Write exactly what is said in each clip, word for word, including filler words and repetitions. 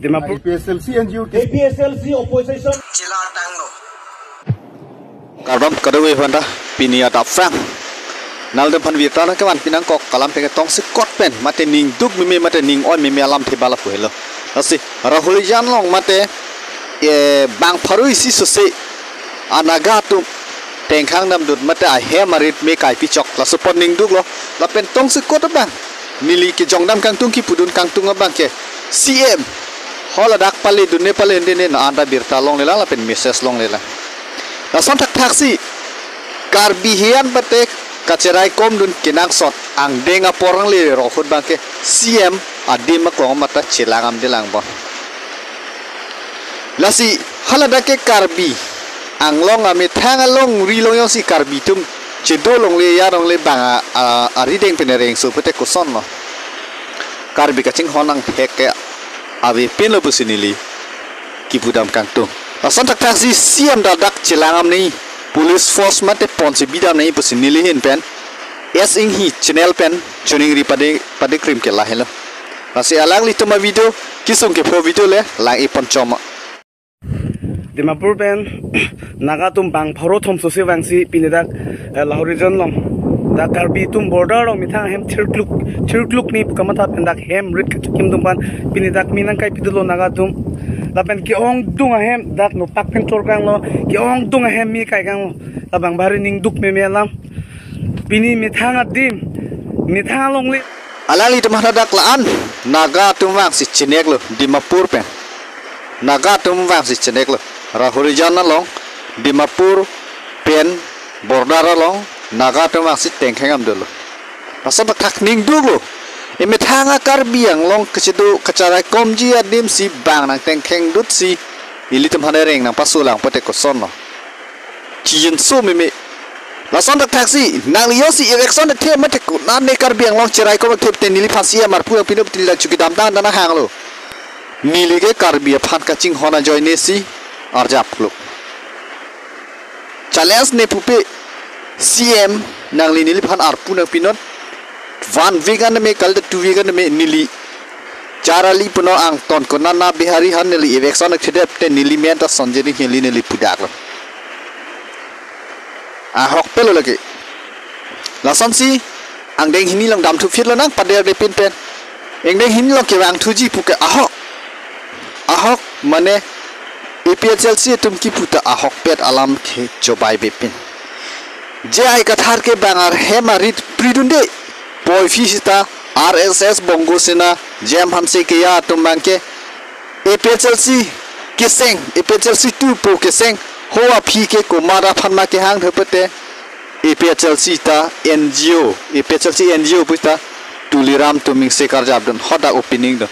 Dimapur. A P S L C N G O ke A P S L C opposition. Kardom kadokave aphanta, pini adap phrang nangtumphan birta nangkevan pinangkok alam pen ke tongsekot pen mate ning duk meme mate ning oi meme alamthe bala pu helo. Lasi Rahul Reijang along mate, eh, bang pharo isi sose a Naga atum tengkhang damdut mate ahem arit me kai pichok, laso apot ning duklo. Lapen tongsekot abang neli kejongdam kangtung kipudun kangtung abang ke C M haladak paledunne palendunne na anta birta longlelang lapen message longlelang. Lason thakthaksi Karbi hian pate kacheraikomdun kenangsot angdeng apor nangle ro ahut abang ke C M adim aklong mata chelang amdelang bon. Lasi haladak ke Karbi Anglong amethang alongri along jongsi Karbi atum chedo longle ya longle bang a, a, arideng pen rengso pute kosonlo. Karbi kachinghon anghek ke avepinlo pusi neli kipudam kangtung. Lason thakthaksi C M ta dak chelang amnei, police force mate ponsi bidam nei pusi neli ahin pen S Inghi channel pen choningri pade pade krim ke lahelo. Lasi alanglitum avideo kesung kepho video le lang-e pon choma. Dimapur pen Naga atum bang pharo thom sose vangsi pini dak, eh, Lahori Region along dak Karbi atum border along methang ahem thirkluk thirkluk ni pu kamatha pen dak hem rit kachekimdun aphan pini dak me nangkai pidulo Naga atum. Lapen ke-ongdung ahem dak nopak pen chorkanglo, ke-ongdung ahem me kaikanglo. Labang bari ning duk meme alam. Pini methang adim, methang alongle. Alanglitum haladak la-an Naga atum vangsi chineklo Dimapur pen. Naga atum vangsi chineklo. Rahul Reijang along Dimapur pen border along Naga atum vangsi tengkhang damdunlo. Lason thakthak ning duklo. Emethang a Karbi Anglong kachedo kacheraikomji adimsi bang nangtengkhang dutsi ilitum aphan reng nangpasolang pute kosonlo. Chijinso meme. Lason thakthaksi nangli jongsi election athe mate konane Karbi Anglong cheraikom athe te neliphan C M arpu nangpinon te neli dak chukidam tang nang hanglo. Neli ke Karbi aphan kachinghon ajoine si arjaplo. Challenge ne pupe C M nangli neliphan arpu nangpinon. One week an me kalite two week an me neli Charali puno angton konana Bihari aphan neli election akhedep te neli men ta Sanjay Ringheli neli pudaklo. Ahokpetlo lake. Lasonsi angdeng hini along damthu phitlo nang pader de pin pen. Angdeng hini along kevangthuji puke ahok. Ahok mane A P H L C atum kipu ta ahokpet alam ke chobai bepin. J I Kathar ke bang ahem arit pridunde. Puvoiphit sita R S S Bongo Sena, J M Hanse keja atum abang ke A P H L C keseng, A P H L C two pu keseng, ho aphi ke komat aphan ma kehang thepete, A P H L C ta N G O, A P H L C N G O pu ta Tuliram Tumingse karjapdun, hadak opening dun.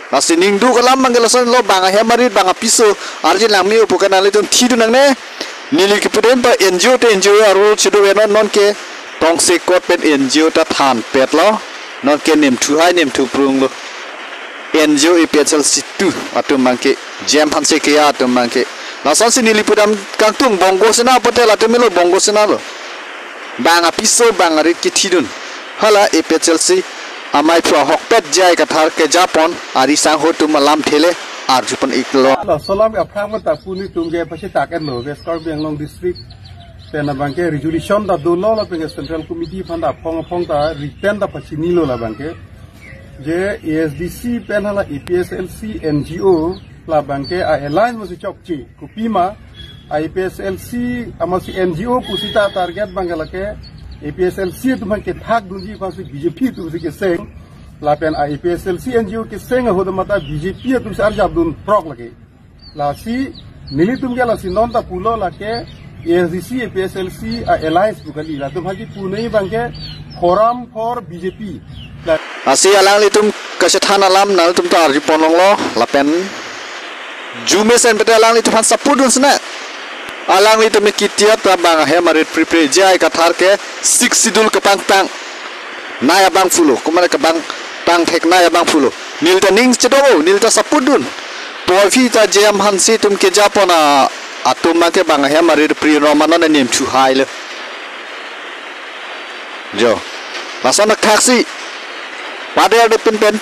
Lasi ning duk alam abang ke lasonlo, bang ahem arit bang apiso arjin lang me-o pu ke nanglitum thidun nangne. Neli kipudun pa N G O te N G O arlo chido ve non, non ke tongsekot pen N G O ta thanpetlo. Non ke nemthu hai nemthu prunglo. N G O A P H L C two atum abang ke, J M Hanse keja atum abang ke. Lasonsi neli pudam kangtung Bongo Sena pote latum melo Bongo Sena lo. Bang apiso bang arit kithidun. Hala A P H L C amei phu ahokpet J I Kathar kejapon ari sangho atum alamthe le arjupon iklo. Hala salam aphrang mata pu nelitum ke pasi tak enlo West Karbi Anglong District. Pen abang ke resolution ta dolo, lapen ke Central Committee aphan ta aphong aphong ta written ta pachinilo labang ke. Je A S D C pen hala A P H L C N G O labang ke a-alliance masi chokche. Kopima A P H L C amatsi N G O pusita target abang ke lake A P H L C atum abang kethakdunji aphansi B J P atumsi keseng. Lapen A P H L C N G O keseng ahut mata B J P atumsi arjapdun prok lake. Lasi nelitum ke lasi non ta pulo lake A S D C, A P H L C a-alliance pu kali. Latum haji punei abang ke Forum for B J P. La- Lasi alanglitum kachethan alam nangtum ta arjupon longlo lapen arjumesen pete alanglitum aphan support dun sena. Alanglitum me kitiat ta bang ahem arit pripre J I Kathar ke Sixth Schedule kepangtang nai abang pulo, komat kepangtang thek nai abang pulo. Neli ta ning chedo, neli ta support dun. Puvoiphit ta J M Hanse atum kejapon atum abang ke bang ahem arit pri ro ma non nemthu hailo. Jo. Lason thakthaksi pader de pin pen.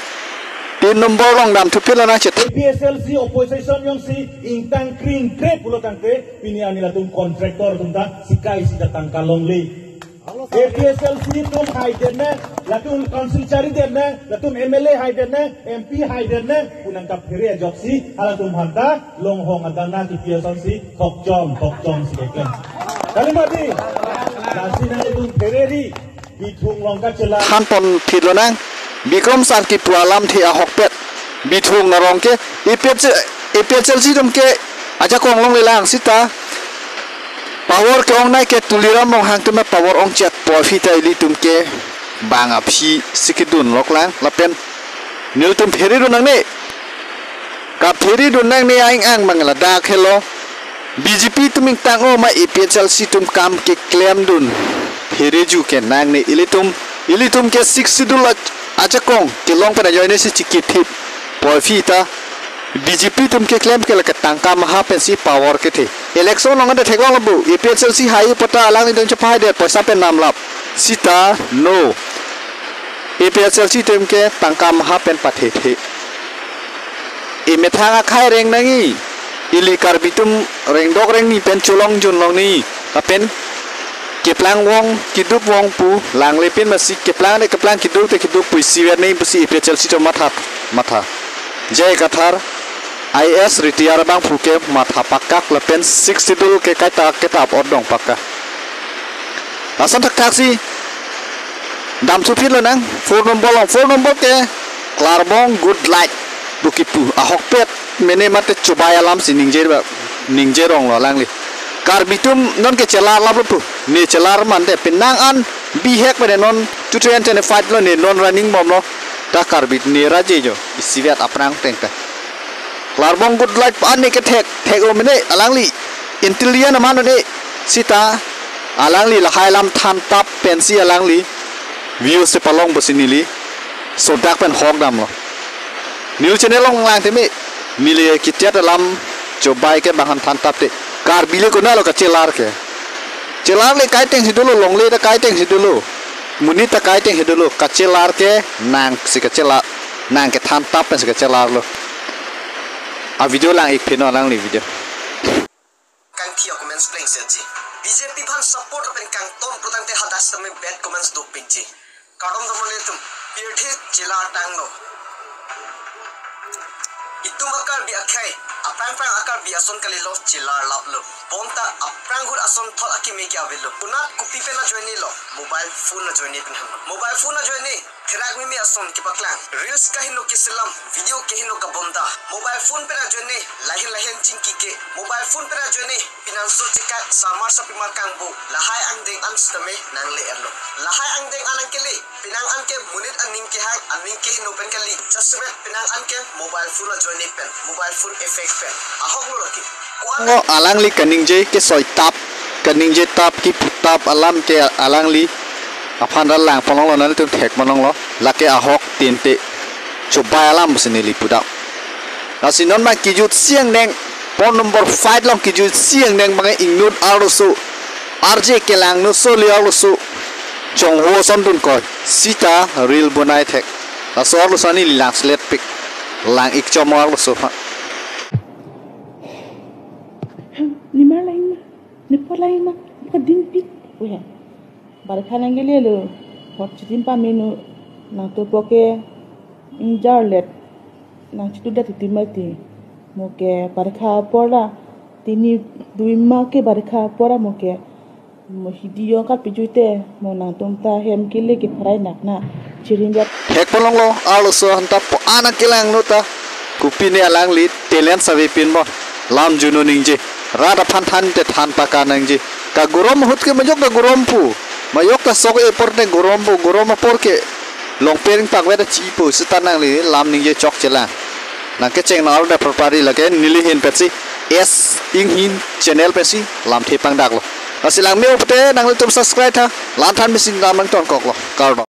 Tin number along damthu pilo nang chet. A P H L C opposition jongsi ingtang kring kre pulo tangte pini arni latum contractor atum ta sikai sita tangka longle. A P H L C atum hai den ne, latum council chari den ne, latum M L A hai den ne, M P hai den ne, pu nangkaphere ajoksi halatum aphanta longhong adang na kipi asonsi thokchom thokchom si keklem. Kali mati. Lasi nanglitum phereri. Bithung along kachelak. Thanpon philo nang. Bikrom sar kipu alamthe ahokpet. Bithung arong ke A P H, A P H L C atum ke ajakong longle lang sita. Power ke-ongnei ke Tuliram Ronghang atum power ongchot po aphi ta ilitum ke bang aphi si kedun lok lang lapen nelitum pheredun nangne. Kapheredun nangne aing ang mang ladak helo. B J P atum ingtang-o ma A P H L C atum kam keklemdun. Phereju ke nangne ilitum, ilitum ke Sixth Schedule a-, ajakong kelong pen ajoine si chikithip. Po aphi ta B J P atum keklem ke lake tangka maha pensi power kethe. Election along anta theklong labu, A P H L C hai pota alanglitum chepahai det poisa pen namlap. Sita no. A P H L C atum ke tangka maha pen pathethe. Emethang akhai reng nangji, ili Karbi atum rengdok rengni pen cholong junlong ni, lapen keplang vong, keduk vong pu, langle pen masi keplang te keplang, keduk te keduk pu isivet nangji pusi A P H L C atum matha, matha. J I Kathar, I A S retire abang pu ke matha pakak lapen Sixth Schedule ke kaita ketap ordong pakak. Lason thakthak si damthu philo nang, four number along, four number ke Klarbong Good Light pu kipu ahokpet mene mate chobai alam si ningje ba, ningje ronglo alangli. Karbi atum non ke chelar laplo pu, ne chelar mante penang an bihek pen non two thousand twenty-five lo ne non running bomlo, ta Karbi ne raje jo isivet aphrang tengka. Klarbong Good Light pa ne kethek, thek-o mene alangli intelligent aman ne sita alangli lahai alam thantap pensi alangli views si palong pusi neli sodak pen hok damlo. News channel along lang teme neli kitiat alam chobai ke bang han thantap te. Karbi le konatlo kachelar ke. Chelar le kaiteng si dolo, longle ta kaiteng si dolo. Monit ta kaiteng si dolo. Kachelar ke nang si kachelar. Nang kethantap pen si kachelarlo. A video lang ik phino alangli video. Kangthi a-comments plengsetji. B J P aphan support lapen kangton putangte hadak sitame bad comments dopikji. Kardom do mo nelitum, pirthe chelar tanglo. Itum a-Karbi akhei, aphrang phrang a-Karbi ason kalilo chelar laplo. Bonta aphrang ahut asonthot akimi ke avelo. Konat kopi pen ajoinelo, mobile phone ajoine pen hanglo. Mobile phone ajoine, therak mimi ason kepaklang. Reels kaheno keselam, video kaheno kabonda. Mobile phone pen ajoine, lahin lahin chingki ke. Mobile phone pen ajoine, pinangso chekak, samar sapimar kangbo, lahai angdeng an sitame nangle-etlo. Lahai angdeng an nangkele, penang an ke monit aning kehang, aning keheno pen kali. Jasemet penang an ke mobile phone ajoine pen, mobile phone effect pen. Ahoklo lake. Ko-an ngo alangli kaningje kesoi tap, kaningje tap, kipu tap alam ke alangli aphan rat lang ponlonglo, nanglitum thek ponlonglo. Lake ahok tinte chobai alam pusi neli pudam. Lasi non ma kijut siang neng, four number fight along kijut siang neng bang ingnut arloso, arje kelang nuso li arloso, chongho sondun koi, sita reel bonai thek. Laso arloso ani lang slet pik, lang ik chom arloso ha. Limar lain ma, nepot lain ma, nepot dingpik. Weh. Barkha nangkelelo, hot chitim pamenu, nangtupo ke ingjarlet, nangchitu dat titim mati. Mo ke barkha apor la, tini dui ma ke barkha apor la mo ke, mo hidi yong kar pijui te, mo nangtum ta hem kele ke pharai nak na, chiring jat. Hek ponlonglo, arloso hanta po anak kelang no ta, kopi ne alangli, talent save pin mo, lam juno ningje, rat aphan than te than paka nangje. Kagorom ahut ke majok kagorom pu. Majok ta sok e apor ne gorom pu, gorom apor ke long pering pakvet achi pu, sita nangli lam ningje chokche lang. Nangkecheng nang arda parpari lake neli hin pensi S Inghin channel pensi lamthe pangdaklo. Lasi lang me-o pute nanglitum subscribe tha. Lam than misi lam nangtonkoklo. Kardom.